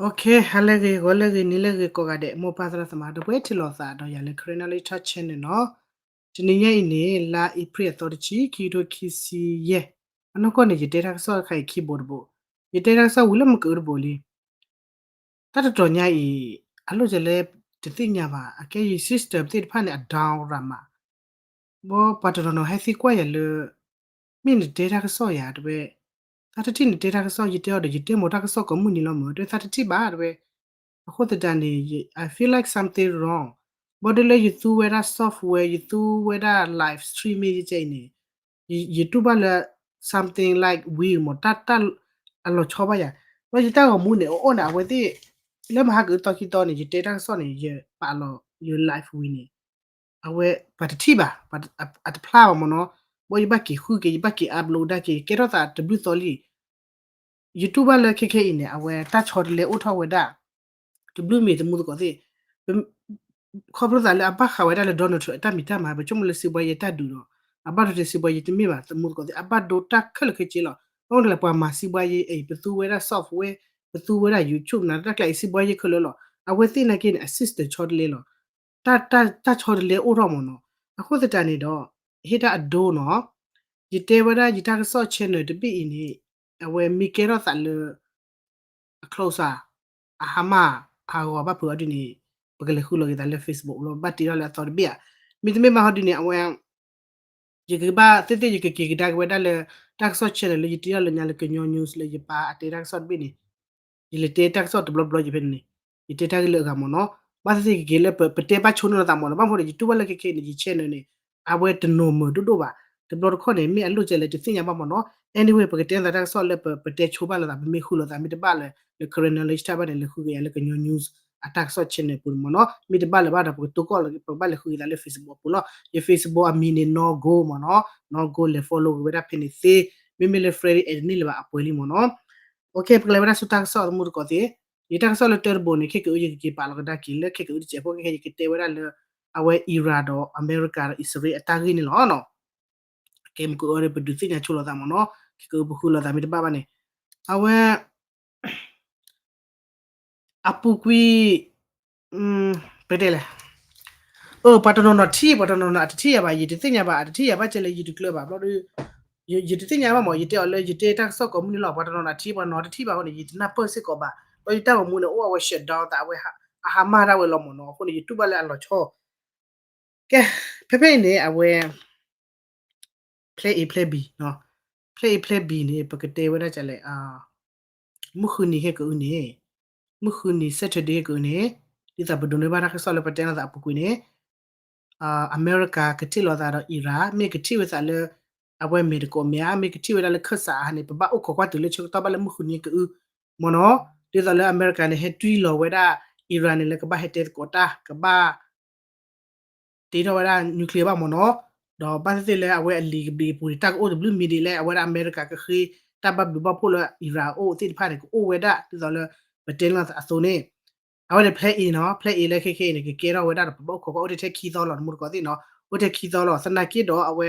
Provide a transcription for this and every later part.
Okay, ဟါလၢအဂ့ၤ, ဂီၤလၢအဂ့ၤ, နံၤလၢအဂ့ၤ ကိးဂၤဒဲး, မိၢ်ပၢ်သရၣ်သမါ ဒီပုၢ်ဝဲၢ်ထံၣ်လိာ်သးဒီးယၤလၢ Karen Knowledge Talk Channel နီၤ. တနံၤညါအံၤန့ၣ် လါအ့ဖြ့ၣ်အသီတဆံ, ခံကထိခံဆံယဲၢ်, အနီၢ်ကီၢ်န့ၣ် ယတဲတၢ်ကစီၣ်တခါအံၤခံဘိတဘိ, ယတဲတၢ်ကစီၣ်ဝံၤလၢမုၢ်ကအုတဘိလံ. တၢ်တတီၤညါအံၤ အလိၣ်ကလဲ တသ့ၣ်ညါဘၣ်, အကဲယ sister သ့ၣ်တဖၣ်န့ၣ် အ down ရၤမး ဘီပှၤတနီၤနီၤဟဲသံကွၢ်ယၤလၢ မ့ၢ်နတဲတၢ်ကစီၣ်ယၤတဲဝဲ, သးတထံၣ်နတဲတၢ်ကစီၣ် ယတဲအီၤဒီး ယတဲမိၢ်တၢ်ကစီၣ်ကိးမုၢ်နံၤလီၤမး, တဲသးတထံၣ်ဘၣ်တဲဝဲ. အဃိသတးန့ၣ် I feel like something wrong. ဘီဒ်လၢယသူဝဲဒၣ် software, ယသူဝဲဒၣ် live streaming ယကဲအံၤန့ၣ် ယတူၢ်ဘၣ်လၢ something like weird မး, တၢ်တၢ်အလီၤဆီဘၣ်ယၤ. ဘီယတၢ်ဂီၤမူန့ၣ် အအိၣ်န့ၣ် အဝဲသ့ၣ် လၢမဟါကအုသီခံသီန့ၣ် ယတဲတၢ်ကစီၣ်န့ၣ် ယပာ်လီၤ ယ live ဝံၤန့ၣ် အဝဲပှၤတထံၣ်ဘၣ်, အတဖျါဘၣ်မးနီၤ. ဘီယဘၣ်က့ၤဃုက့ၤ, ယဘၣ်က့ၤ upload ဒၣ်က့ၤ, ကဲထီၣ်သးတဘျုးသီလံ. ယတူၢ်ဘၣ်လၢခဲခဲအံၤန့ၣ် အဝဲတၢ်ဆီတလဲအိၣ်ထီၣ်ဝဲဒၣ် တဘျုးမံၤ သမူသကိးသ့ၣ်, ခီဖျိသးလၢအဘၣ်ဃးဝဲဒၣ်လၢ Donald Trump အတၢ်မံၤတၢ်မၤ ပဆိကမိၣ်လၢစံးဘှါယဲတၢ်ဒုးဒီး အဘၣ်ဒိတ့ၢ်စံးဘှါယဲတမ့ၢ်ဘၣ် သမူသကိးသ့ၣ်, အဘၣ်ဒိတၢ်ခဲလၢာ်ခဲဆ့လီၤ. ဘၣ်မနုၤလဲၣ် ပှၤမၤစံးဘှါယဲအံၤ ပသူဝဲဒၣ် software, ပသူဝဲဒၣ် YouTube နၤ တၢ်ကျါအံၤ စံးဘှါယဲခဲလၢာ်လီၤ. အဝဲသ့ၣ်နာ်က့န့ၣ် အ system ဆီတလဲလီၤ. တၢ် တၢ် တၢ်ဆီတလဲအိၣ်ထီၣ်မးနီၤ. အဃိသတးန့ၣ်ဒီး ဟ့ၣ်တၢ်အဒိနီၤ, ယတဲဝဲဒၣ်ယတၢ်ကစီၣ် channel တဘ့ၣ်အံၤန့ၣ် အဝဲမ့ၢ်ကဲထီၣ်သးလၢ အclose ဧါ, အဟါမၢ် အဂီၤဘၣ်ဖုးအီၤဒ်န့ၣ် ပကလဲၤဃုလီၤက့ၤသးလၢ Facebook လီၤ, ဘၣ်တ့ထီၣ်လၢအသီတဘ့ၣ်ဧါ. မ့တမ့ၢ်ဘၣ်ဟီဒ်န့ၣ် အဝဲ ယကဘၣ်သ့ၣ်သ့ၣ် ယကက့ၤကဒါက့ၤဝဲဒၣ်လၢ တၢ်ကစီၣ် channel လၢယတ့ထီၣ်လၢညါလၢကညီ news လၢယပာ်အတဲတၢ်ကစီၣ်တဘ့ၣ်န့ၣ်, ယလဲၤတဲတၢ်ကစီၣ်တဘျီဘျီယဖဲန့ၣ်န့ၣ်, ယတဲတၢ်ဂ့ၢ်လၢအဂၤမးနီၤ. ဘၣ်သ့ၣ်သ့ၣ်ကက့ၤလၢပတဲဘၣ်ဆိနီၤလီၤသးမးနီၤ, ဘၣ်မနုၤဒီး ယတူၢ်ဘၣ်လၢခဲခဲအံၤန့ၣ် ယ channel န့ၣ် အဝဲတနီၤမုာ်ဒိၣ်ဒိၣ်ဘၣ်. တဘျီတခီၣ်န့ၣ် မ့ၢ်အလိၣ်ကလဲၣ်တသ့ၣ်ညါဘၣ်မးနီၤ. Anyway ပကတဲလိာ်သးတၢ်ကစီၣ်လၢပ ပတဲဆိဘၣ်လိာ်သး ပမ့ၢ်ဃုလိာ်သး မ့ၢ်တဘၣ်လၢ လၢ Karen Knowledge တၢ်ဘၣ်န့ၣ် လဲၤဃုက့ၤယၤလၢကညီ news အတၢ်ကစီၣ် channel ပူၤန့ၣ်မးနီၤ. မ့ၢ်တဘၣ်လၢၤဘၣ်ဒီး ပကတိၤကီၣ်လီၤ ပကဘၣ်လဲၤဃုက့ၤသးလၢ Facebook အပူၤလီၤ. ယ Facebook အမံၤန့ၣ် နီၢ်ကိမးနီၤ, နီၢ်ကိ လဲၤ follow က့ၤဝဲဒၣ်ဖဲန့ၣ်သ့, မ့မ့ၢ်လၢ Friday အဲၣ်တန့ၢ်လၢၤဘၣ် အပှဲၤလံမးနီၤ. Okay ပကလဲၤဝဲဒၣ်ဆူတၢ်ကစီၣ်သမူသကိးသ့ၣ်, ယတၢ်ကစီၣ်လၢတၢတဘိန့ၣ် ခဲကအု ယကက့ၤပာ်လီၤကဒါက့ၤလၢခဲကအုတစဲးဖိ ခဲခဲ ယကတဲဝဲဒၣ်လၢ အဝဲ Iran ဒီး အမဲရကၤဒီးအံၣ်စရ့လးအတၢ်ဂ့ၢ်န့ၣ်လီၤနီၤ. ကဲမုၢ်ကအုဒီး ပဒုးသ့ၣ်ညါဆိလိာ်သးမးနီၤ, ခဲကအုပဃုလိာ်သးမ့ၢ်တဘၣ်ဘၣ်န့ၣ်, အဝဲ အပူၤကွံာ် ပတဲလဲၣ်, အၢ ပှၤတနီၤနီၤထံၣ် ပှၤတနီၤနီၤအတထံၣ်ယၤဘၣ်, ယတသ့ၣ်ညါဘၣ် အတထံၣ်ယၤဘၣ်ကဲလဲၣ် ယတကျၢၤဘၣ်ဘျီဒီး ယတသ့ၣ်ညါဘၣ်မး, ယတဲအီၤလၢယတဲတၢ်ကစီၣ်ကိးမုၢ်နံၤလီၤ, ပှၤတနီၤနီၤထံၣ် ပှၤနီၤတထံၣ်ဘၣ်အဃိန့ၣ် ယတနၢ်ပၢၢ်စ့ၢ်ကီးဘၣ်, ဒီးယတၢ်ဂီၤမူန့ၣ် အိၣ်အဝဲ shutdown သးအဝဲ အဟါမၢ်ဒၣ်ဝဲလီၤမးနီၤ, အဃိန့ၣ် ယတူၢ်ဘၣ်လၢအလီၤဆီ ကဲ, ဖဲဖဲအံၤန့ၣ် အဝဲ plan A plan B, plan A plan B န့ၣ် ပကတဲဝဲဒၣ်ကလဲၣ်, မုၢ်ဃုနံၤခဲကအုန့ၣ်, မုၢ်ဃုနံၤ Saturday ခဲကအုန့ၣ်, ဒ်သိးပဒိးန့ၢ်ဘၣ်တၢ်ကစီၣ်လၢပတဲလိာ်သးအပူၤကွံာ်န့ၣ်, အမဲရကၤကထံၣ်လိာ်သးဒီး Iran, မ့ၢ်ကထံၣ်ဝဲသးလၢ အဝဲမဲာ်တကိးမဲာ်ဧါ, မ့ၢ်ကထံၣ်ဝဲဒၣ်လၢခၢၣ်စးဧါန့ၣ် ပဘၣ်အိၣ်ခိးကွၢ်တုၤလၢဆၢကတီၢ်ဘၣ်လၢမုၢ်ဃုနံၤခဲကအု မ့ၢ်နီၤ, ဒ်သိးလၢအမဲရကၤန့ၣ် ဟဲတွံၢ်လီၤဝဲဒၣ် Iran န့ၣ်လၢကဘၣ်ဟဲတဲသကိးတၢ် ကဘၣ် တ့ထီၣ်ဝဲဒၣ် nuclear ဘၣ်မ့ၢ်နီၤ, ဒီးဘၣ်သ့ၣ်သ့ၣ်လၢအဝဲအလံာ်ကဘျံးအပူၤန့ၣ် တၢ်ကအိၣ်တဘျုးမံၤဒ်လဲၣ်, အဝဲဒၣ်အမဲရကၤကဃ့ တၢ်ဘၣ်ဘျုးဘၣ်ဖှိၣ်လၢ Iran အအိၣ်သ့ၣ်တဖၣ်န့ၣ် ကအိၣ်ဝဲဒၣ် ဒ်သိးလၢ ပတဲလိာ်သးအသိးန့ၣ်, အဝဲန့ၣ် plan A နီၤ, plan A လၢခဲခဲအံၤန့ၣ် ကကဲထီၣ်ဝဲဒၣ်ဒီး ပဘၣ်အိၣ်ခိးကွၢ်အိၣ်ထဲထဲခံသီလီၤ တမူတကိးသ့ၣ်နီၤ, အိၣ်ထဲခံသီလီၤ, သနာ်က့ဒီးအဝဲ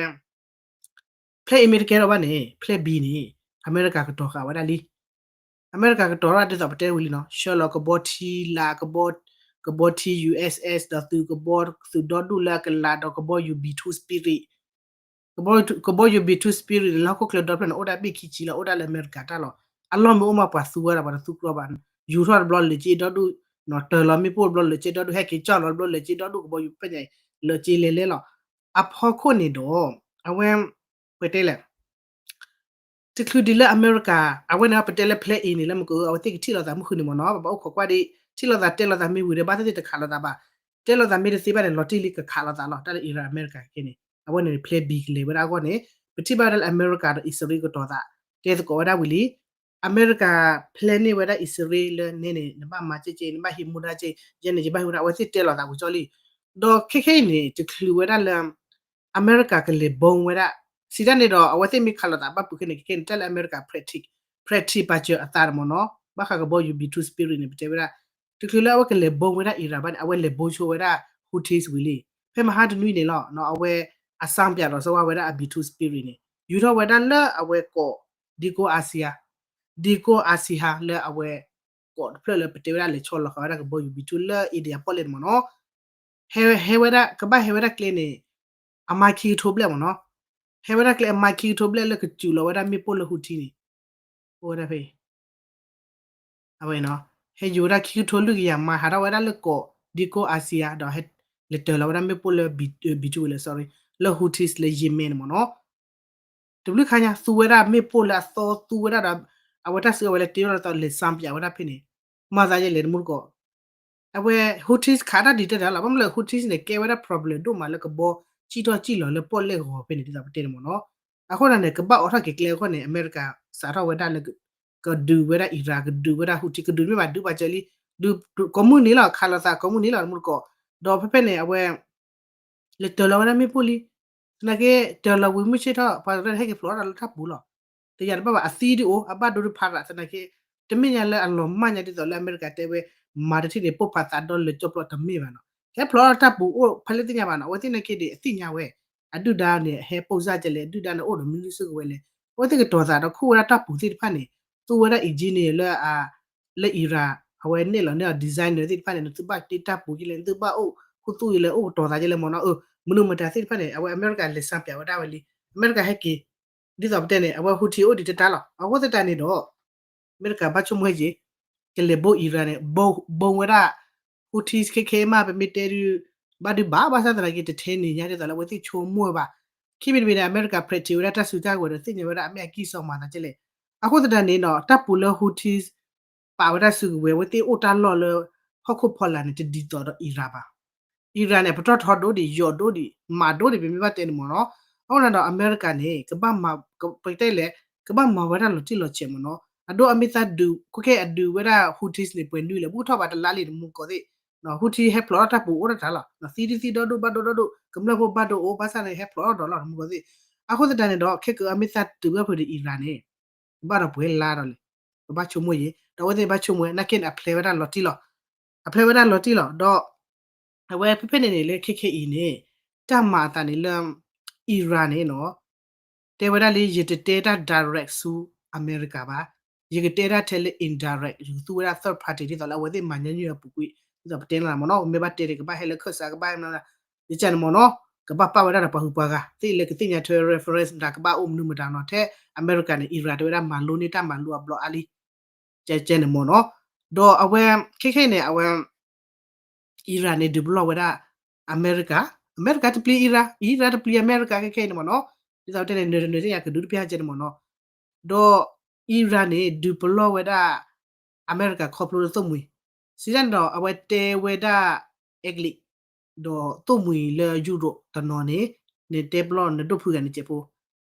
plan A မ့ၢ်တကဲထီၣ်ဘၣ်န့ၣ် plan B န့ၣ် အမဲရကၤကတီၤဃာ်ဝဲဒၣ်လံ. အမဲရကၤကတီၤထီၣ်ဒ်သိးပတဲဝံၤလံနီၤ, ဆှၢလီၤကဘီထံလာ်, ကဘီ, ကဘီထံ USS ဒီးသုးကဘီ, သုးဒီဒူၣ်လၢအကလးဒီးကဘီယူၤ B two Spirit, ကဘီ, ကဘီယူၤ B two Spirit န့ၣ် လၢဟီၣ်ခိၣ်ချၢဒီဖျၢၣ်န့ၣ် အိၣ်ဒၣ်ဘ့ၣ်ခံဆံလီၤ, အိၣ်ဒၣ်လၢအမဲရကၤတၢ်လီၤ. အလီၢ်မ့ၢ်အိၣ်မးပှၤသူဝဲဒၣ် ပှၤတသူကျီဘၣ်, ယူၤထီၣ်တဘျီလၢာ်က့ဒီဒူၣ်, တၢၤလီၤမ့ၣ်ပိၢ်တဘျီလၢာ်က့ဒီဒူၣ်, ဟဲက့ၤကၠီၣ်လီၤတဘျီလၢာ်က့ဒီဒူၣ်, ကဘီယူၤဖဲညါအံၤ လၢာ်က့လဲၤလဲလီၤ. အဖီခိၣ်န့ၣ်ဒီး အဝဲ ပတဲလဲၣ် တချုးဒ်လၢအမဲရကၤ အဝဲန့ၣ်ပတဲလၢ plan A န့ၣ် လၢမုၢ်ကအု အဝဲသ့ၣ်ကထံၣ်လိာ်သးမုၢ်ဃုနံၤမ့ၢ်နီၤ, ပဘၣ်အိၣ်ခိးကွၢ်ဒ် ထံၣ်လိာ်သးတဲလိာ်သးမ့ၢ်ဝံၤဒီး ဘၣ်သ့ၣ်သ့ၣ်တခးလိာ်သးဘၣ်, တဲလိာ်သးမ့ၢ်တသ့ဘၣ်န့ၣ် လီၤတံၢ်လံကခးလိာ်သးလီၤ. တၢ်လၢ Iran အမဲရကၤကဲန့ၣ် အဝဲန့ၣ် plan B ကလဲၤဝဲဒၣ်အဂီၢ်န့ၣ် ပထံၣ်ဘၣ်ဝဲဒၣ်လၢအမဲရကၤဒီးအံၣ်စရ့လးကတီၤသး တဲသကိးဝဲဒၣ်ဝံၤလံ. အမဲရကၤ plan န့ၢ်ဝဲဒၣ်အံၣ်စရ့လးလၢ နဲန့ၣ် နဘၣ်မၤကဲကဲ နဘၣ်ဟံးမူဒါကဲ ယဲန့ၣ် ယဘၣ်ဟံးမူဒါ အဝဲသ့ၣ်တဲလိာ်သးဝံၤကၠီလံ. ဒီးခဲခဲအံၤန့ၣ် တချုးဝဲဒၣ်လၢ အမဲရကၤကလဲၤဘီဝဲဒၣ် စံးတၢ်န့ၣ်ဒီး အဝဲသ့ၣ်မ့ၢ်ခးလိာ်သးဘၣ်ပုၢ်ခဲန့ၣ် ခဲခဲန့ၣ် တၢ်လၢအမဲရကၤ practice, practice ပာ်စၢၤအသးန့ၣ်မ့ၢ်နီၤ, ဘၣ်ဃးကဘီယူၤ B two Spirit န့ၣ် ပတဲဝဲဒၣ် တချုးလၢအဝဲကလဲၤဘီဝဲဒၣ် Iran ဘၣ်န့ၣ် အဝဲလဲၤဘီဆိဝဲဒၣ် Houthis ဝံၤလံ. ဖဲမဟါတနွံန့ၣ်လီၤ အဝဲအစၣ်ပၠးဒီးစဝါဝဲဒၣ်အ B two Spirit န့ၣ် ယူၤထီၣ်ဝဲဒၣ်လၢအဝဲကိး ဒ့ကိအၤစံဟါ, ဒ့ကိအၤစံဟါလၢအဝဲ ကီးတဖျၢၣ်လၢပတဲဝဲဒၣ်လဲၤဆီလီၤဃာ်ဝဲဒၣ်ကဘီယူၤ B two လၢ India ပီၣ်လဲၣ်န့ၣ်မ့ၢ်နီၤ. ဟဲ ဟဲဝဲဒၣ် ကဘၣ်ဟဲဝဲဒၣ်ကျဲန့ၣ် အမါခံကထိဘျဲၣ်မ့ၢ်နီၤ. ဟဲဝဲဒၣ်ကျဲအမါခံကထိဘျဲၣ်လၢကစူးလီၤဝဲဒၣ်မ့ၣ်ပိၢ်လၢ Houthi န့ၣ် အိၣ်ဝဲဒၣ်ဖဲ အဝဲနီၤ, ဟဲယူၤဝဲဒၣ်ခံကထိလွံၢ်ကယၤမး ဟးထီၣ်ဝဲဒၣ်လၢကီးဒံကိၣ် Asia ဒီး လဲၤတၢၤလီၤဝဲဒၣ်မ့ၣ်ပိၢ်လၢ B-, ဘံထူဝဲလၢ sorry လၢ Houthis လၢ Yemen န့ၣ်မ့ၢ်နီၤ. တဘျုးခါညါ သူဝဲဒၣ်မ့ၣ်ပိၢ်လၢအသီ သူဝဲဒၣ်ဒီး အဝဲတၢ်စုကဝဲၤလၢတ့ထီၣ်ဒီး လဲၤစၣ်ပၠးဝဲဒၣ်ဖဲန့ၣ် မၤသးယဲလဲၣ်တမူတကိး အဝဲ Houthis ခးတၢ်ဒ်တဲတၢ်လီၤ. ဘၣ်မနုၤလဲၣ် Houthis န့ၣ် ကဲဝဲဒၣ် problem ဒိၣ်မးလၢကဘီစံၣ်ထီၣ်စံၣ်လီၤလၢပီၣ်လဲၣ်ဂီၤဖဲန့ၣ် ဒ်သိးပတဲန့ၣ်မ့ၢ်နီၤ. အဃိသတးန့ၣ် ကဘၣ်အိးထီၣ်က့ၤကျဲအဂီၢ်န့ၣ် အမဲရကၤစးထီၣ်ဝဲဒၣ်လၢ ကဒုးဝဲဒၣ် Iran ကဒုးဝဲဒၣ် Houthi ကဒုးမ့ၢ်ဘၣ်ဒုးဘၣ်စၢၤလံ ဒုးကိးမုၢ်နံၤလီၤ ခးလိာ်သးကိးမုၢ်နံၤလီၤ တမူတကိး. ဒီးဖဲဖဲန့ၣ် အဝဲ လဲၤတၢၤလီၤဝဲဒၣ်မ့ၣ်ပိၢ်လံ. သနာ်က့ တၢၤလီၤဝံၤမုၢ်ဆ့ၣ်ထီၣ် ပှၤတရၢၣ်ဟဲက့ၤဖျိးထီၣ်လၢတၢ်ပူၤလီၤ. တယၤတဘၣ်ဘၣ် အသံဒုးအိၣ် အဘၣ်ဒိဒုးဖးရး သနာ်က့ တမ့ၢ်ညါလၢအလီၤမၢ်ညါဒ်သိးလၢအမဲရကၤတဲဝဲ မၤတထံၣ်န့ၣ် ပိၢ်ဖးသးဒီလၢကၠီပျီတမ့ၢ်ဘၣ်နီၤ. ဟဲဖျိးထီၣ်တၢ်ပူၤအိၣ်ဖဲလဲၣ်သ့ၣ်ညါဘၣ်နီၤ. အဝဲသ့ၣ်နာ်က့ဒ်အသ့ၣ်ညါဝဲ အဒုၣ်ဒါန့ၣ် ဟဲပိၢ်စၢ်ကလဲၣ် အဒုၣ်ဒါန့ၣ် အိၣ်ဒီးမနုၤစုကဝဲၤလဲၣ်. အဝဲသ့ၣ်ကတီၤသးဒီးခိၣ်ဝဲဒၣ်တၢ်ပူၤသ့ၣ်တဖၣ်န့ၣ် သူဝဲဒၣ် engineer လၢ လၢ Iran အဝဲနဲၣ်လီၤန့ၢ်အီၤ designer သ့ၣ်တဖၣ်န့ၣ် နသုဘၣ်တ့တၢ်ပူၤကလဲၣ် နသုဘၣ်အိၣ်ခူသူၣ်ကလဲၣ် အိၣ်ကတီၤသးကလဲၣ်မ့ၢ်နီၤ. အၢ မနုၤမတၤသ့ၣ်တဖၣ်န့ၣ် အဝဲအမဲရကၤလဲၤစၣ်ပၠးဝဲဒၣ်ဝဲလံ. အမဲရကၤဟဲက့ၤ ဒ်သိးပတဲန့ၣ် အဝဲ Houthi အိၣ်ဒံးတတၢ်လီၤ. အဃိသတးန့ၣ်ဒီး အမဲရကၤဘၣ်ဆိကမိၣ်ဟဲက့ၤ ကလဲၤဘိ Iran န့ၣ် ဘိ ဘိဝဲဒၣ် Houthi ခဲခဲမး ပမ့ၢ်တဲဒုး ဘၣ်ဒုးဘၣ် ဘၣ်ဆၣ်သနာ်က့ တထဲန့ၣ်ညါဒ်သိးလၢအဝဲသ့ၣ်ဆိကမိၣ်ဝဲဘၣ်. ခံမံၤတမံၤန့ၣ် အမဲရကၤ practice ဝဲဒၣ်တၢ်စုတၢ်ကဝဲၤဒီးသ့ၣ်ညါဝဲဒၣ်အမ့ၢ်အကံၢ်စီမၤသးကလဲၣ်. အဃိသတးန့ၣ်နီၤ တၢ်ပူၤလၢ Houthi ပာ်ဝဲဒၣ်စုကဝဲၤ အဝဲသ့ၣ်အိၣ်တၢ်လီၢ်လၢ ဟီၣ်ခိၣ်ဖီလာ်န့ၣ် တဒ်သိးဒီး Iran ဘၣ်. Iran န့ၣ် ပတီၢ်ထီဒိၣ်ဒံး ယိာ်ဒိၣ်ဒံး မးဒိၣ်ဒံး ပမ့ၢ်ဘၣ်တဲန့ၣ်မ့ၢ်နီၤ. အဃိန့ၣ်ဒီး အမဲရကၤန့ၣ် ကဘၣ်မၤ ပတဲလဲၣ် ကဘၣ်မၤဝဲဒၣ်လီၤတံၢ်လီၤဆဲးမ့ၢ်နီၤ. အဒိ အမ့ၢ်သးဒုး ခဲကဲအဒုးဝဲဒၣ် Houthis န့ၣ် ပှဲၤနွံလၢ ဘူးထီၣ်ဘၣ်တလါလံ တမူတကိးသ့ၣ် Houthi ဟဲဖျိးထီၣ်တၢ်ပူၤအိၣ်တၢ်တၢ်လီၤ. သံဒုသံဒီဒိၣ်ဘၣ်ဒိဒိၣ်ဒိၣ် ကမျၢၢ်ဖိဘၣ်ဒိအိၣ် ဘၣ်ဆၣ်န့ၣ် ဟဲဖျိးထီၣ်ဒီးလီၤ တမူတကိးသ့ၣ်. အဃိသတးန့ၣ်ဒီး ခဲကဲအမ့ၢ်သးတုၤဘၣ်ဖုးဒီး Iran န့ၣ် ကဘၣ်ဒီးပှဲၤလါဒီးလဲၣ်. ကဘၣ်ဆိကမိၣ်ယဲ ဒီးအဝဲသ့ၣ်ဘၣ်ဆိကမိၣ်ဝဲ နာ်က့န့ၣ် အဖျဲးဝဲဒၣ်လီၤတံၢ်လီၤ. အဖျဲးဝဲဒၣ်လီၤတံၢ်လီၤ ဒီး အဝဲဖဲဖဲန့ၣ်န့ၣ် လၢခဲခဲအံၤန့ၣ် တၢ်မၤအသးန့ၣ်လၢ Iran န့ၣ်နီၤ တဲဝဲဒၣ်လၢ ယတတဲတၢ် direct ဆူအမဲရကၤဘၣ်. ယကတဲဒၣ်ထဲလၢ indirect ယကသူဝဲဒၣ် third party ဒ်သိးလၢအဝဲသ့ၣ်မၤညီနုၢ်အပူၤကွံာ် ဒ်သိးပတဲလီၤမ့ၢ်နီၤ. မ့ၢ်ဘၣ်တဲန့ၣ် ကဘၣ်ဟဲလၢခၢၣ်စး ကဘၣ်ဟဲမ့ၢ် ယကန့ၣ်မ့ၢ်နီၤ ကဘၣ်ပာ်ဝဲဒၣ်ဒီးပှၤဟုးပှၤဂၤသ့ၣ်လၢကသ့ၣ်ညါထွဲ reference မတၤကဘၣ်အိၣ်မနုၤမတၤနီၤ. ထဲအမဲရကၤန့ၣ် Iran တဲဝဲဒၣ်မၤလိန့ၢ်တၢ်မၤလိအဘျီအါလံ ကဲကဲန့ၣ်မ့ၢ်နီၤ. ဒီးအဝဲ ခဲခဲန့ၣ် အဝဲ Iran န့ၣ် ဒုးပလီၢ်ဝဲဒၣ် အမဲရကၤ, အမဲရကၤတပျံၤ Iran, Iran တပျံၤအမဲရကၤ ခဲခဲအံၤန့ၣ်မ့ၢ်နီၤ. ဒ်သိးတဲန့ၣ် နတနၢၤသ့ၣ်ညါကဒုးတပျၢ်ကဲန့ၣ်မ့ၢ်နီၤ. ဒီး Iran န့ၣ် ဒုးပလီၢ်ဝဲဒၣ် အမဲရကၤခီဖျိလၢသိၣ်မှံၤ, စံးတၢ်န့ၣ်ဒီး အဝဲတဲဝဲဒၣ် အဲကလံး ဒီးသိၣ်မှံၤလၢယူရိးတနီၤန့ၣ် နတဲပလီၢ်နဒိၣ်ဖုဂၤန့ၣ်ကဲဖိ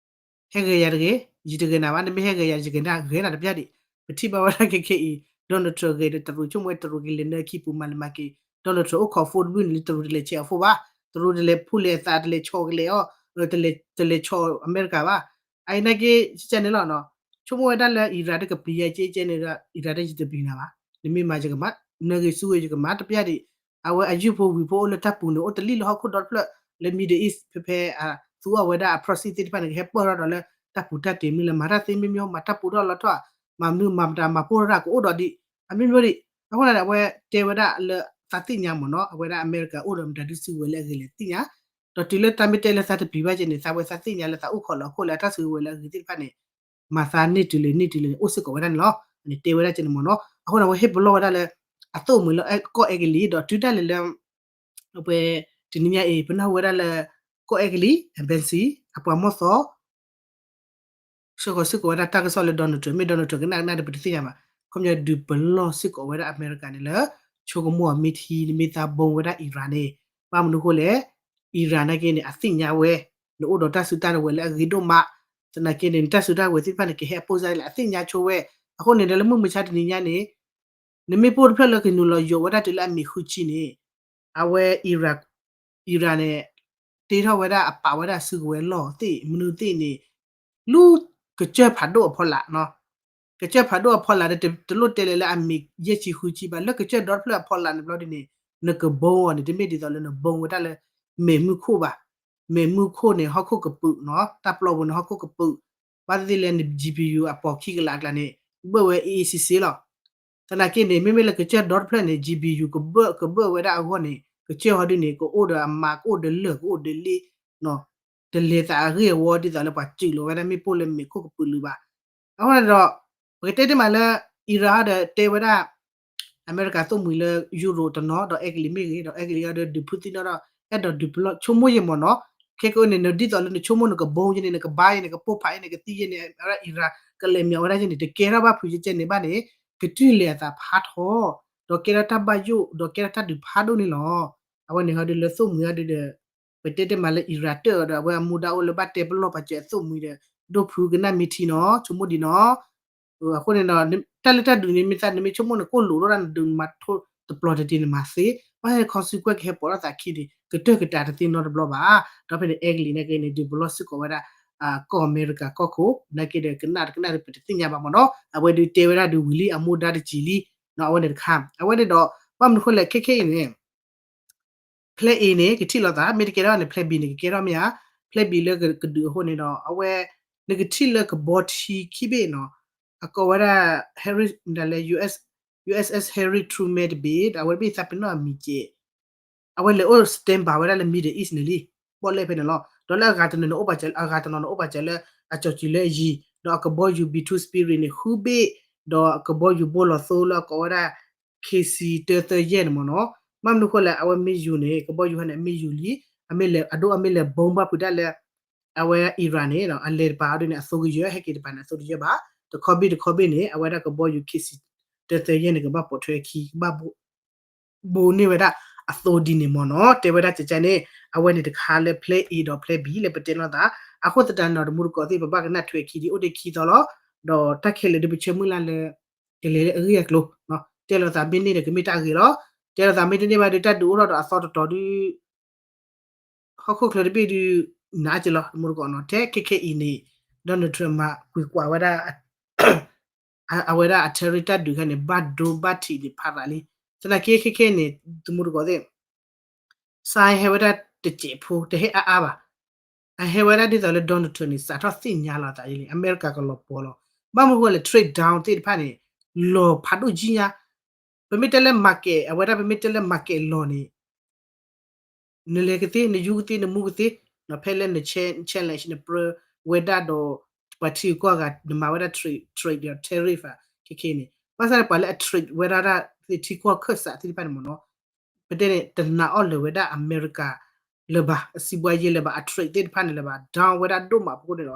ဟဲဂဲၤယၤတဂ့ၤ, ယတဂဲၤနၤဘၣ်, နမ့ၢ်ဟဲဂဲၤယၤ ယကဂဲၤနၤတပျၢ်ဒံး. ပထံၣ်ဘၣ်ဝဲဒၣ်ခဲခဲအံၤ Donald Trump ဂဲၤဒီးတရူးဆိကမိၣ်ဝဲတရူးကလဲၤနၢခံပူၤမၤလဲၤမၤက့ၤ, Donald Trump အိၣ်ခိး phone တဘျုးန့ၣ်လၢတရူးတလဲၤဆဲးအ phone ဘၣ်, တရူးတလဲၤဖူလဲၤအသးတလဲၤဆီၣ်ကလဲၤအီၤ, တလဲၤဆီၣ်အမဲရကၤဘၣ်. အအံၤနာ်က့ ကဲန့ၣ်လီၤနီၤ. ဆိကမိၣ်ဝဲဒၣ်လၢ Iran တကပျံၤယၤကဲကဲန့ၣ်ဒီး Iran တယံာ်တဘျုးနၤဘၣ်, နမ့ၢ်မၤယကမၤ, နဂ့ၤဆူဂ့ၤယကမၤတပျၢ်ဒံး. အဝဲအယုၢ်ဖိဝံၤဖိအိၣ်လၢတၢ်ပူၤန့ၣ် အိၣ်တလံၣ်လၢဟီၣ်ခိၣ်ဒီတဖျၢၣ်လၢ Middle East ဖဲဖဲ သူအီၤဝဲဒၣ်အ proxy သ့ၣ်တဖၣ်န့ၣ် ကဟဲပၢၢ်ထီၣ်ဒီးလၢတၢ်ပူၤတၢ်တ့ၤမနုၤလဲၣ် မၤတၢ်သ့မ့ၢ်မ့ၢ် မၤတၢ်ပူၤထီၣ်လီၤထီၣ်, မၤမနုၤမၤမတၤ မၤပိၢ်ထီၣ်တၢ်ကအိၣ်ဒီးဒံး အမ့ၢ်မ့ၢ်ဒံး. အဃိန့ၣ် အဝဲတဲဝဲဒၣ်လၢသးသ့ၣ်ညါမ့ၢ်နီၤ အဝဲဒၣ်အမဲရကၤအိၣ်ဒီးမတၤဒုးစုကဝဲၤလၢအဂ့ၤလဲၣ်သ့ၣ်ညါ, ဒီးတုၤလၢတၢ်မ့ၢ်တဲလၢသးတပျံၤဘၣ်ကဲန့ၣ် သးဝဲသးသ့ၣ်ညါလၢသးအိၣ်ခိးလၢအခိၣ်လၢအတၢ်စုကဝဲၤလၢအဂ့ၤသ့ၣ်တဖၣ်န့ၣ် မၤသးန့ၢ်တုၤလၢန့ၢ်တုၤလၢန့ၣ် အိၣ်စ့ၢ်ကီးဝဲဒၣ်န့ၣ်လီၤ. န့ၣ်တဲဝဲဒၣ်ကဲန့ၣ်မ့ၢ်နီၤ. အဃိန့ၣ် အဝဲဟ့ၣ်ပလီၢ်ဝဲဒၣ်လၢ အသိၣ်မှံၤလၢကီၢ်အဲကလံး ဒီးတုၤဒၣ်လဲာ်လၢ အဝဲ တနံၤညါအံၤ ပနၢ်ဟူဝဲဒၣ်လၢ ကီၢ်အဲကလံး embassy အပှၤမီၢ်သီ ဆှၢဃီၤစ့ၢ်ကီးဝဲဒၣ်တၢ်ကစီၣ်လၢ Donald Trump မ့ၢ် Donald Trump ကနၣ်ကနၣ်ဒီးပတသ့ၣ်ညါဘၣ်. ခီပညီဒုးပလီၢ်စ့ၢ်ကီးဝဲဒၣ်အမဲရကၤန့ၣ်လၢ ဆိကမိၣ်အီၤမ့ၢ်ထံ နမ့ၢ်သးဘိဝဲဒၣ် Iran န့ၣ် ဘၣ်မနုၤအဃိလဲၣ် Iran နာ်က့န့ၣ် အသ့ၣ်ညါဝဲ နအိၣ်ဒီးတၢ်စုတၢ်ကဝဲၤလၢအဂ့ၤဒိၣ်မး, သနာ်က့န့ၣ် နတၢ်စုတၢ်ကဝဲၤသ့ၣ်တဖၣ်န့ၣ် ကဟဲအပိၢ်စၢ်လၢအသ့ၣ်ညါဆိဝဲ. အဃိန့ၣ်ဒီးလၢမုၢ်မဆါတနံၤညါန့ၣ် နမ့ၢ်ပိၢ်တဖျၢၣ်လၢကနုာ်လီၤယိးဝဲဒၣ်တုၤလၢအမ့ၢ်ဃုဆံန့ၣ် အဝဲ Iran န့ၣ် တ့ထီၣ်ဝဲဒၣ်အပာ်ဝဲဒၣ်စုကဝဲၤလီၢ်သ့ၣ်မနုၤသ့ၣ်န့ၣ် လူ ကစၢၢ်ဖးဒိၣ်အဖီလာ်နီၤ, ကစၢၢ်ဖးဒိၣ်အဖီလာ်ဒီး တလိၣ်တဲလၢလၢအမ့ၢ်ယဲၢ်ဆံဃုဆံဘၣ် လၢကစၢၢ်ဒီတဖျၢၣ်အဖီလာ်န့ၣ်ဘျီဒ်န့ၣ် နကဘိအီၤန့ၣ် တမ့ၢ်ဒ်သိးလၢနဘိဝဲဒၣ်လၢ မဲာ်မုၢ်ခိၣ်ဘၣ်. မဲာ်မုၢ်ခိၣ်န့ၣ် ဟီၣ်ခိၣ်ကပုာ်နီၤ, တၢ်ပျီပူၤန့ၣ် ဟီၣ်ခိၣ်ကပုာ်, ဘၣ်သ့ၣ်သ့ၣ်လၢန GPU အပိာ်ခံကလးအကျါန့ၣ် ဘၢၣ်ဝဲအ့အ့ဆ့ဆ့လီၤ. သနာ်က့န့ၣ် မ့မ့ၢ်လၢကစၢၢ်ဒီတဖျၢၣ်န့ၣ် GBU ကဘၢၣ်ကဘၢၣ်ဝဲဒၣ်အဂီၢ်န့ၣ် ကစၢၢ်ဟီဒုန့ၣ် ကအိၣ်ဒီးအမၤ ကအိၣ်ဒီးလၢၢ် ကအိၣ်ဒီးလ့ၣ် တလဲၤသးအဂ့ၢ်အဝီဒ်သိးလၢပှၤစုၣ်လီၤဝဲဒၣ်မ့ၣ်ပိၢ်လၢမဲာ်ခိၣ်ကပုာ်လုာ်ဘၣ်. အဃိန့ၣ်ဒီး ပကတဲတ့ၢ်မးလၢ Iran ဒီးတဲဝဲဒၣ် အမဲရကၤသိၣ်မှံၤလၢ Europe တနီၤ ဒီးအဲကလံးမ့ၢ်ဂ့ၤ ဒီးအဲကလံးအံၤဒီးဒုးဖုသံနီၣ်ဒီး အဲၣ်ဒိးဒုးပလီၢ် ဆိကမိၣ်ယဲၢ်မ့ၢ်နီၤ. ခဲကနံၣ်အံၤန့ၣ် ဒ်သိးလၢနဆိကမိၣ်နကဘီယဲၢ်န့ၣ် နကဘါယဲၢ်န့ၣ် ကပိၢ်ဖးယဲၢ်န့ၣ် ကသံယဲၢ်န့ၣ် အဝဲဒၣ် Iran ကလဲၤမ့ၢ်ဝဲဒၣ်ယဲၢ်န့ၣ် တကဲထီၣ်ဘၣ်ဖုးကဲကဲန့ၣ်ဘၣ်န့ၣ် ကတုၤလဲၤအသးဖးထီ ဒီးကဲထီၣ်တၢ်ဘၣ်ယိၣ် ဒီးကဲထီၣ်တၢ်ဒုးဖးဒိၣ်န့ၣ်လီၤ. အဝဲန့ၣ်ဟီဒုလၢသိၣ်မှံၤဟီဒုဒီး ပတဲတ့ၢ်မးလၢ Iran တၢၣ်အီၤဒီး အဝဲအမူဒါအိၣ်လၢဘၣ်တဲပလီၢ်ပာ်စၢၤအသိၣ်မှံၤဒီး ဒိၣ်ဖုကနၣ်မ့ၢ်ထံနီၤ ဆိကမိၣ်ဒံးနီၤ. အဃိန့ၣ်ဒီး တၢ်လၢတၢ်ဒုးန့ၣ် မ့ၢ်သးနမ့ၢ်ဆိကမိၣ်နကိၣ်လိာ်ထီၣ်ဒၣ်နဒုးမၤထိၣ်တပျီၤတဒံးန့ၣ်မၤသ့ ဘၣ်ဆၣ် consequence ကဟဲပိာ်ထီၣ်သးခံန့ၣ် ကတၢၢ်ကတၢၢ်တသ့နီတဘျီဘၣ်. ဒီးဖဲန့ၣ် အဲကလံးနာ်က့န့ၣ် ဒုးပလီၢ်စ့ၢ်ကီးဝဲဒၣ် ကီၢ်အမဲရကၤကီၢ်ခိၣ် နာ်က့ဒီးကနၣ်တကနၣ်ဒီးပတသ့ၣ်ညါဘၣ်မ့ၢ်နီၤ. အဝဲဒုးတဲဝဲဒၣ်ဒုးဝံၤလံအမူဒါတကံၤလံ အဝဲန့ၣ်တခါ အဝဲန့ၣ်ဒီး ဘၣ်မနုၤဃိလဲၣ် ခဲခဲအံၤန့ၣ် Plan A န့ၣ် ကထံၣ်လိာ်သး မ့ၢ်တကဲထီၣ်န့ၣ် Plan B န့ၣ် ကကဲထီၣ်မ့ၢ်ဧါ. Plan B လၢကဒုးအဃိန့ၣ်ဒီး အဝဲ နကထံၣ်လၢကဘီထံခံဘ့ၣ်နီၤ အကိးဝဲဒၣ် Harry ဒ်လဲၣ် USS Harry Truman တဘ့ၣ် ဒီးအဝဲတဘ့ၣ်သးပ့ၤနီၣ်အမံၤကဲး အဝဲလဲၤအိၣ် stand by ဝဲဒၣ်လၢ Middle East န့ၣ်လံ ဘီၣ်လဲၣ်ဖဲန့ၣ်လီၤ. ဒီးလၢအဂၤတနီၤန့ၣ် အိၣ်ဘၣ်စၢၤ အဂၤတနီၤန့ၣ် အိၣ်ဘၣ်စၢၤလၢအကၠီၤစံၤလၢအယံၤ ဒီးအကဘီယူၤ B two Spirit န့ၣ် ဃုဘ့ၣ် ဒီးအကဘီယူၤဘိလီၤသိလၢအကိးဝဲဒၣ် KC တၢသၢယဲၢ်န့ၣ်မ့ၢ်နီၤ. ဘၣ်မနုၤဃိလဲၣ် အဝဲမ့ၢ်ယူၤန့ၣ် ကဘီယူၤဟဲန့ၣ် အမ့ၢ်ယူၤလံ အမ့ၢ်လဲၤ အဒိ အမ့ၢ်လဲၤဘီဘၣ်ဖုးတၢ်လၢ အဝဲ Iran န့ၣ် အလဲၤတပၤအီၤဒ်န့ၣ် အသိကယၢၤ ဟဲက့ၤတပၤန့ၣ် အသိတယၢၤဘၣ်. တခီဘ့ၣ်တခီဘ့ၣ်န့ၣ် အဝဲဒၣ်ကဘီယူၤ KC တၢသၢယဲၢ်န့ၣ် ကဘၣ်ပိာ်ထွဲခံ ကဘၣ် ဘိန့ၢ်ဝဲဒၣ်အသိဒ်န့ၣ်မ့ၢ်နီၤ တဲဝဲဒၣ်ကကန့ၣ် အဝဲန့ၣ်တခါလၢ Plan A ဒီး Plan B လၢပတဲလိာ်သး. အဃိသတးန့ၣ်ဒီး တမူတကိးသ့ၣ် ပဘၣ်ကနၣ်ထွဲခံဒ် အိၣ်တ့ၢ်ခံသီလီၤ. ဒီးတၢ်ခဲလၢာ်ဒ်ပဆၢမုၢ်လၢ်လၢ ကလဲၤလၢအဂ့ၢ်အကျိၤ တဲလိာ်သးမ့ၢ်န့ၢ်ဒီးကမ့ၢ်တၢ်ဂ့ၤလီၤ. တဲလိာ်သးမ့ၢ်တန့ၢ်ဘၣ်ဒီး တၢ်ဒုးအိၣ်ထီၣ်ဒီးအသီတတီၤဒုး ဟီၣ်ခိၣ်ချၢတဘ့ၣ်ဒုး နးက့လီၤ တမူတကိးနီၤ ထဲခဲခဲအံၤန့ၣ် Donald Trump မၤကွံာ်ကွၢ်ဝဲဒၣ် အဝဲဒၣ်အ tariff တၢ်ဒုးခဲန့ၣ် ဘၣ်ဒိဘၣ်ထံးဒံးဖးသးလံ. သနာ်က့ခဲခဲန့ၣ် တမူတကိးသ့ၣ် စါဟဲဝဲဒၣ်တစဲးဖိ တဟဲအါအါဘၣ်. အဟဲဝဲဒၣ်ဒ်သိးလၢ Donald Trump န့ၣ် စးထီၣ်သ့ၣ်ညါလီၤသးလံ အမဲရကၤကလီၤပှီၤလီၤ. ဘၣ်မနုၤဃိလဲၣ် trade down သ့ၣ်တဖၣ်န့ၣ် လီၤဖးဒိၣ်ကံညါ ပမ့ၢ်တဲလၢ market အဝဲဒၣ်ပမ့ၢ်တဲလၢ market လီၤန့ၣ် နလဲၤကသ့ နယူကသ့ နမူကသ့ ဖဲလၢန challenge နပြၢဝဲဒၣ်ဒီး ပှၤထံဂုၤကီၢ်ဂၤ နမၤဝဲဒၣ် trade ဒီး tariff ခဲခဲန့ၣ် ဘၣ်ဆၣ်ပှၤလၢအ trade ဝဲဒၣ်ဒၣ်သ့ၣ်ထံကီၢ်ခၢၣ်စးသ့ၣ်တဖၣ်န့ၣ်မ့ၢ်နီၤ ပတဲန့ၣ် တနာ်အီၤလၢၤဝဲဒၣ်အမဲရကၤလၢၤဘၣ် အစံးဘှါယဲလၢၤဘၣ် အ trade သ့ၣ်တဖၣ်န့ၣ်လၢၤဘၣ် down ဝဲဒၣ်ဒိၣ်မးအဃိန့ၣ်ဒီး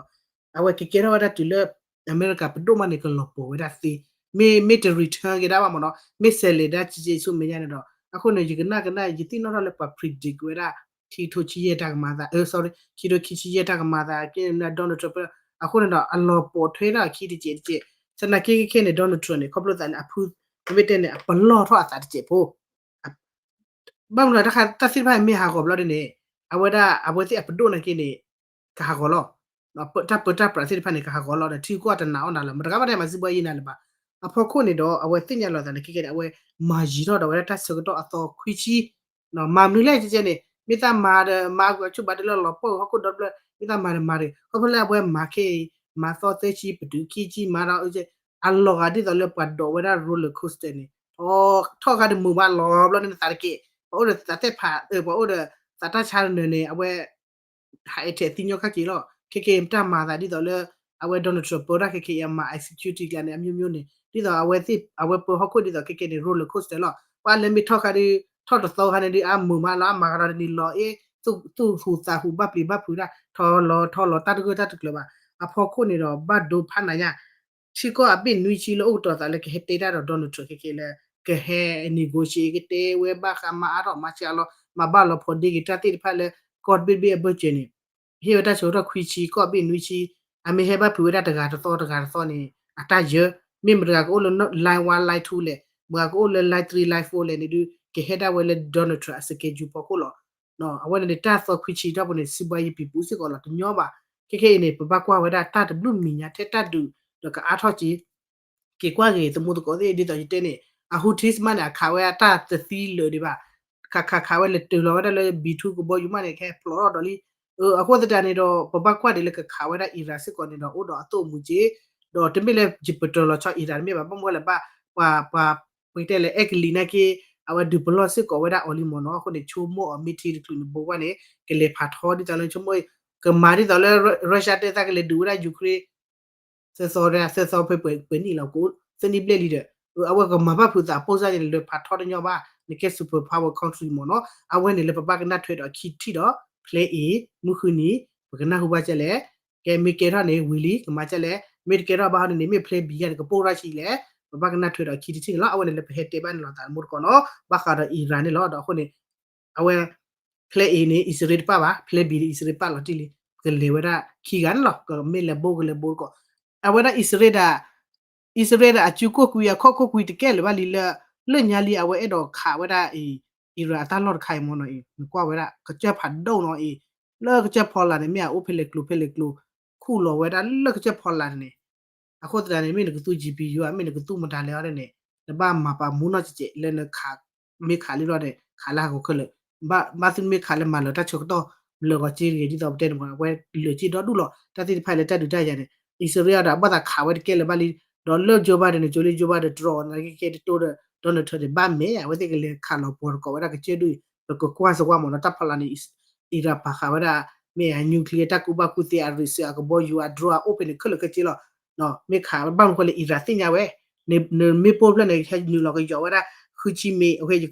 အဝဲကကဲထီၣ်ဝဲဒၣ်တုၤလၢ အမဲရကၤပဒိၣ်မးန့ၣ် ကလီၤပှီၤဝဲဒၣ်သ့ မ့ၢ် မ့ၢ်တ return က့ၤဒၣ်ဘၣ်မ့ၢ်နီၤ မ့ၢ်ဆဲးလဲၤဒၣ်က့က့ဆိမဲာ်ညါန့ၣ်ဒီး အဃိန့ၣ် ယကနၣ်ကနၣ် ယသ့ၣ်နီၣ်ထီၣ်လၢပှၤ predict ဝဲဒၣ် ခံကထိခံဆံယဲၢ်တၢ်ကမၤသး sorry ခံကထိခံဆံယဲၢ်တၢ်ကမၤသး ကဲ Donald Trump အဃိန့ၣ်ဒီး အလီၤပှီၤထွဲထီၣ်အခံတစဲးတစဲး သနာ်က့ခဲခဲန့ၣ် Donald Trump န့ၣ် ခီဖျိသးလၢအဖု ပမ့ၢ်တဲန့ၣ် အပလီၢ်ထီၣ်အသးတစဲးဖိ ဘၣ်မနုၤ တၢ်သ့ၣ်တဖၣ်မ့ၢ်ဟးဂီၤဘျီဒ်န့ၣ် အဝဲဒၣ် အဝဲသ့ၣ်အပဒိၣ်နာ်က့န့ၣ် ကဟးဂီၤလီၤ. တၢ်ပၢတၢ်ပြးသ့ၣ်တဖၣ်န့ၣ် ကဟးဂီၤလီၤဒီး ထံကီၢ်တနာ်အီၣ်နၤလၢၤ မတဂၤဘၣ်တမၤစံးဘှါယဲနၤလၢၤဘၣ်. အဖီခိၣ်န့ၣ်ဒီး အဝဲသ့ၣ်ညါလီၤသးန့ၣ် ခဲခဲန့ၣ် အဝဲမၤယံၤထီၣ်ဒီးဝဲဒၣ်တၢ်ဆၢကတီၢ်အသီခွံဆံ မၤမနုၤလဲၣ်ကဲကဲန့ၣ် မ့ၢ်သးမၤဒီးမၤကွံာ်အဆူၣ်ဘၣ်တလၢလီၤပှီၢ်ဟီၣ်ခိၣ်ဒီတဖျၢၣ် မ့ၢ်သးမၤဒီးမၤတဂ့ၤ ခီဖျိလၢအဝဲမၤခဲအံၤ မၤသီသၢဆံ ပတုာ်ခံဆံ မၤဒီး အလီၤဂာ်ဒ်သိးလၢပှၤဒိးဝဲဒၣ် roller coaster န့ၣ် ထီၣ်ခါဒီးမုာ်မးလီၤဘျီန့ၣ်နသးတကဲး ပှၤအိၣ်ဒီးသးသ့ၣ်ဖး ပှၤအိၣ်ဒီးသးတၢ်ဆါနၢၤန့ၣ် အဝဲ ဟးအဲၣ်ထဲးသံညီခါက့ၤလီၤ. ခဲခဲအံၤတၢ်မၤသးဒ်သိးလၢ အဝဲ Donald Trump ပၢတၢ်ခဲခဲအံၤ အမၤ executive ကျါန့ၣ် အမျိုးမျိုးန့ၣ် ဒ်သိးအဝဲသ့ၣ် အဝဲပၢဟီၣ်ခိၣ်ဒ်သိးခဲခဲန့ၣ် roller coaster လီၤ. ပှၤလၢမ့ၢ်ထီၣ်ခါဒီး ထီၣ်တသီခါန့ၣ်ဒီး အမုာ်မးလီၤ အမၤကဒီးတနံၤလီၤအ့ သူၣ်ဟူးသးဟူးဘၣ်ပျံၤဘၣ်ဖုးဒၣ် ထီၣ်လီၤထီၣ်လီၤတၢ်တဂၢၢ်တၢ်တကျၢၤဘၣ်. အဖီခိၣ်န့ၣ်ဒီး ဘၣ်ဒိဖးနၤညါ ထံကီၢ်အဘ့ၣ်နွံဆံလၢအိၣ်ကတီၤသးလၢကဟဲတဲတၢ်ဒီး Donald Trump ခဲခဲလၢ ကဟဲ negotiate ကတဲဝဲဘၣ်ဃးမၤအါထီၣ်မၤဆါလီၤ မၤဘၣ်လီၤဖိးဒ့က့ၤတၢ်သ့ၣ်တဖၣ်လၢ ကီၢ်တဘ့ၣ်တဘ့ၣ်အဘၢၣ်စၢၤန့ၣ် ဟ့ၣ်ဝဲတၢ်ဆၢကတီၢ်ခွံဆံ ကီၢ်ဘ့ၣ်နွံဆံ အမ့ၢ်ဟဲဘၣ်ဖုးဝဲဒၣ်တဂၤတသီတဂၤတသီန့ၣ် အတၢ်ယၢၤ မ့ၢ်မတဂၤကအိၣ်လၢ line one line two လဲၣ် မတဂၤကအိၣ်လၢ line three line four လဲၣ်န့ၣ်ဒုး ကဟဲဒၣ်ဝဲလၢ Donald Trump အ schedule ဖီခိၣ်လီၤ. အဝဲန့ၣ်န့ၣ် တၢ်သီခွံဆံထီၣ်ပူၤန့ၣ် စံးဘှါယံၤပံၤပူၤစ့ၢ်ကီးလီၤ တညီဘၣ်. ခဲခဲအံၤန့ၣ် ပဘၣ်ကွၢ်ဝဲဒၣ်တၢ်တဘျုးမံၤညါထဲတၢ်ဒုးဒီးကအါထီၣ်က့ၤ က့ၤကွၢ်က့ၤ သမူသကိးသ့ၣ် ဒ်သိးယတဲန့ၣ် အ Houthis မးန့ၣ် အခးဝဲဒၣ်တၢ်တသံလၢာ်ဒံးဘၣ်. ခးခးခးဝဲလၢာ်တၢ်လီၤဝဲဒၣ်လၢ B two ကဘီယူၤမးန့ၣ် ကဟဲဖျိးထီၣ်ဒီးလံ. အဃိသတးန့ၣ်ဒီး ပဘၣ်ကွၢ်ဒ်လၢကခးဝဲဒၣ် Iran စ့ၢ်ကီးန့ၣ်ဒီး အိၣ်ဒီးအသိၣ်အမူက့ၤ ဒီးတမ့ၢ်လၢယပတြၢၤလီၤဆီ Iran တမ့ၢ်ဘၣ် ဘၣ်မနုၤလဲၣ်ဘၣ် ပှၤ ပှၤ ပကတဲလၢအဲကလံးနာ်က့ အဝဲဒုးပလီၢ်စ့ၢ်ကီးဝဲဒၣ်အီၤလံမ့ၢ်နီၤ. အဃိန့ၣ် ဆိကမိၣ်အီၤမ့ၢ်ထံတချုးန့ၣ် ဘိကွၢ်န့ၣ် ကလဲၤဖးထီဒ်သိးလၢဆိကမိၣ် ကမၤဒ်သိးလၢ Russia တဲသးကလဲၤဒုးဝဲဒၣ် Ukraine သၢသီ သၢသီဖဲပှဲၤနံၣ်လီၤ ကအိၣ်သၢနံၣ်ဘျဲၣ်လံဒီး အဝဲကမၤဘၣ်ဖုးသးအပိၢ်စၢ်န့ၣ် လဲၤဖးထီတညီဘၣ် နကဲ superpower country မ့ၢ်နီၤ. အဝဲန့ၣ်လၢပဘၣ်ကနၣ်ထွဲဒီးခံထံၣ်ဒီး plan A မုၢ်ဃုနံၤ ပကနၣ်ဟူဘၣ်ကဲလဲၣ် ကဲမ့ၢ်ကဲထီၣ်န့ၣ်ဝံၤလံ ကမၤကဲလဲၣ် မ့ၢ်တကဲထီၣ်ဘၣ်ဟီန့ၣ်န့ၣ် မ့ၢ် plan B ဂၤန့ၣ် ကပိၢ်ထီၣ်ဆံးလဲၣ် ပဘၣ်ကနၣ်ထွဲဒီးခံထံၣ်န့ၣ်လီၤ. အဝဲန့ၣ်လၢပဟဲတဲဘၣ်န့ၣ်လီၤ သးတမူတကိးနီၤ ဘၣ်ဃးဒီး Iran န့ၣ်လီၤ. ဒီးအဃိန့ၣ် အဝဲ plan A န့ၣ် အံၣ်စရ့လးတပၣ်ဘၣ် plan B န့ၣ် အံၣ်စရ့လးပၣ်လီၤတံၢ်လံ ပကလဲၤဝဲဒၣ်ခံဂၤန့ၣ်လီၤ ကမ့ၢ်လဲၤဘိကလဲၤဘိတကိး အဝဲဒၣ်အံၣ်စရ့လး အံၣ်စရ့လးအစုကိၢ်ကွံာ်အခီၣ်ခိၣ်ကွံာ်တကဲလၢၤဘၣ်လံလၢ လၢညါလံအဝဲအဲၣ်ဒိးခးဝဲဒၣ်အံၤ Iran အတၢ်လီၢ်တခါအံၤမ့ၢ်နီၤအံၤ နကွၢ်ဝဲဒၣ် ကစၢၢ်ဖးဒိၣ်နီၤအံၤ လၢကစၢၢ်ဖီလာ်န့ၣ် မ့ၢ်အအိၣ်ဖဲလဲၣ်ကျိၤဖဲလဲၣ်ကျိၤ ခူၣ်လီၤဝဲဒၣ်လၢကစၢၢ်ဖီလာ်န့ၣ် အဃိသတးန့ၣ် မ့ၢ်နကသူ G P U ဧါ မ့ၢ်နကသူမတၤလဲၣ်အီၤန့ၣ် နဘၣ်မၤပာ်မူနီၢ်ကဲးကဲး လၢနခး မ့ၢ်ခးလံဘျီန့ၣ် ခးလၢဟးဂီၤခဲလၢာ် ဘၣ် ဘၣ်သ့ၣ်မ့ၢ်ခးလၢမၤလၢၤတၢ်ဆၢကတီၢ် လၢာ်ဂီၤက့တဂ့ၤ ဒ်သိးပတဲန့ၣ်မ့ၢ် အဝဲလၢာ်က့ဒီဒူၣ်လီၤ တၢ်သ့ၣ်တဖၣ်လၢတၢ်ဒုးတၢ်ယၤန့ၣ် အံၣ်စရ့လးဒီး အဘၣ်သးခးဝဲတကဲလၢၤဘၣ်လံ ဒီးလၢ Joe Biden န့ၣ် ကၠိလံ Joe Biden တြီအီၤနာ်က့ကဲတတိဒီး Donald Trump န့ၣ် ဘၣ်မဲာ် အဝဲသ့ၣ်ကလဲၤခးလီၤပှီၤတကိးဝဲဒၣ်ကစၢၢ်ဒူၣ်အံၤ ပကကွၢ်စ့ၢ်ကီးမ့ၢ်နီၤ တၢ်ဖီလာ်န့ၣ် Iran ပာ်ဃာ်ဝဲဒၣ် မ့ၢ်အ nuclear တၢ်ကူဘၣ်ကူသ့ အရ့စၢး အကဘီယူၤ အ drone အအိၣ်ဖဲန့ၣ်ခဲလၢာ်ခဲဆ့လီၤ မ့ၢ်ခးဘၣ်မနုၤဃိလဲၣ် Iran သ့ၣ်ညါဝဲ နမ့ၢ်ပိၢ်ဖျၢၣ်န့ၣ် ဟဲနုာ်လီၤကယီၤဝဲဒၣ် ဃုဆံမ့ၢ် အဝဲ ယ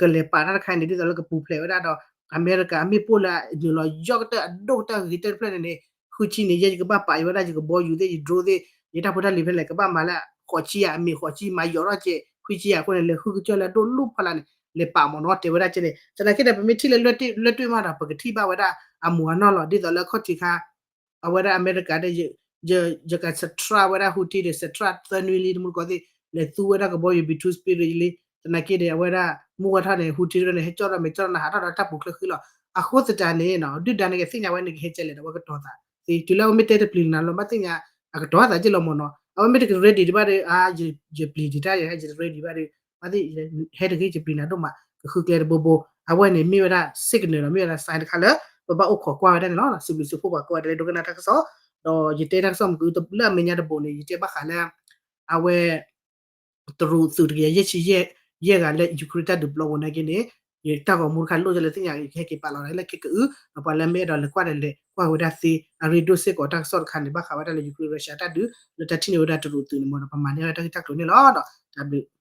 ကလဲၤပာ်တၢ်တခါန့ၣ် ဒ်သိးလၢကပူၤဖျဲးဝဲဒၣ်ဒီး အမဲရကၤအမ့ၢ်ပိၢ်လၢအနုာ်လီၤယီၢ်ကတၢၢ်အဒိၣ်ကတၢၢ်ဂ့ၤကတၢၢ်တဖျၢၣ်န့ၣ်န့ၣ် ဃုဆံန့ၣ် ယဲယကဘၣ်ပာ်အီၤဝဲဒၣ် ယကဘီယူၤသ့ၣ် ယ drone သ့ၣ် ယတၢ်ဖိတၢ်လံၤဖဲလဲၣ် ကဘၣ်မၤလၢဃိးဆံယၤ အမ့ၢ်ဃိးဆံ မၤယီၤထီၣ်ကဲး ဃုဆံယၤအဃိန့ၣ် လဲၤဃုကစၢၢ်လၢအဒိၣ်လူၢ်ဖီလာ်န့ၣ် လဲၤပာ်မ့ၢ်နီၤ တဲဝဲဒၣ်ကဲန့ၣ် သနာ်က့ဒီး ပမ့ၢ်ထံၣ်လၢလွဲၢ်တ့ၢ်မးဒီး ပကထံၣ်ဘၣ်ဝဲဒၣ်အမူအနီၢ်လီၤ ဒ်သိးလၢခီၣ်ထံးခါ အဝဲဒၣ်အမဲရကၤဒီး ယက strike ဝဲဒၣ် Houthi ဒီး strike သၢနွံလံ တမူတကိးသ့ၣ် လဲၤသူဝဲဒၣ်ကဘီယူၤ B two Spirit လံ သနာ်က့ဒီး အဝဲဒၣ်မူဝဲထီၣ်န့ၣ် Houthi န့ၣ် ဟဲကၠီၣ်ဒီးမဲာ်ကၠီၣ်ဒီးနဟးထီၣ်ဒီးတၢ်ပူၤချၢဃံလီၤ အဃိသတးန့ၣ် ဒုၣ်ဒါန့ၣ်ကသ့ၣ်ညါဝဲန့ၣ် ကဟဲကဲလဲၣ်ဒီး အဝဲကတီၤသးသ့ တုၤလၢအဝဲမ့ၢ်တဲတပျံၤနၤလီၤ ဘၣ်သ့ၣ်ညါ အကတီၤသးက့လီၤမ့ၢ်နီၤ အဝဲမ့ၢ်တက ready ဒံးဘၣ်ဒီး ယပျံၤဒံးတၢ် ယ ready ဘၣ်ဒီး ဘၣ်သ့ၣ် ဟဲတဂ့ၤ ယပျံၤနၤဒိၣ်မး ကဃုကျဲတဘိဘိ အဝဲန့ၣ်မ့ၢ်ဝဲဒၣ် signal ဒီး မ့ၢ်ဝဲဒၣ် sign တခါလၢ ပဘၣ်အိၣ်ခိးကွၢ်ဝဲဒၣ်န့ၣ်လီၤ စံးဘျုးစံးဖှိၣ်ပှၤကိးဂၤဒဲးလၢဒိကနၣ်တၢ်ကစီၣ် ဒီးယတဲတၢ်ကစီၣ်မ့ၢ်ကလၢအမဲာ်ညါတဘိန့ၣ် ယတဲဘၣ်ဃးလၢ အဝဲ တရူးသုးတကယၤယဲၢ်ဆံယဲၢ်ဂၤလၢ Ukraine တၢ်ဒုးပျီပူၤနာ်က့န့ၣ် ယတၢ်ဂီၤမူတခါလိၣ်ဒ်လၢသ့ၣ်ညါ ယကဟဲက့ၤပာ်လီၤလၢခဲကအု ဒီးပှၤလၢမ့ၢ်အဲၣ်ဒိးလဲၤကွၢ်ဒီးလဲၤကွၢ်ဝဲဒၣ်သ့ အရ့ဒိၣ်စ့ၢ်ကီးတၢ်ကစီၣ်တခါန့ၣ် ဘၣ်ဃးဝဲဒၣ်လၢ Ukraine Russia တၢ်ဒုး လၢတၢ်ထံၣ်န့ၢ်ဝဲဒၣ်တရူးသုးန့ၣ်မ့ၢ်ဒီး ပမၤန့ၢ်ဝဲဒၣ်တၢ်ဂ့ၢ်တၢ်ကျိၤန့ၣ်လီၤ ဒီးတၢ်ဘျုး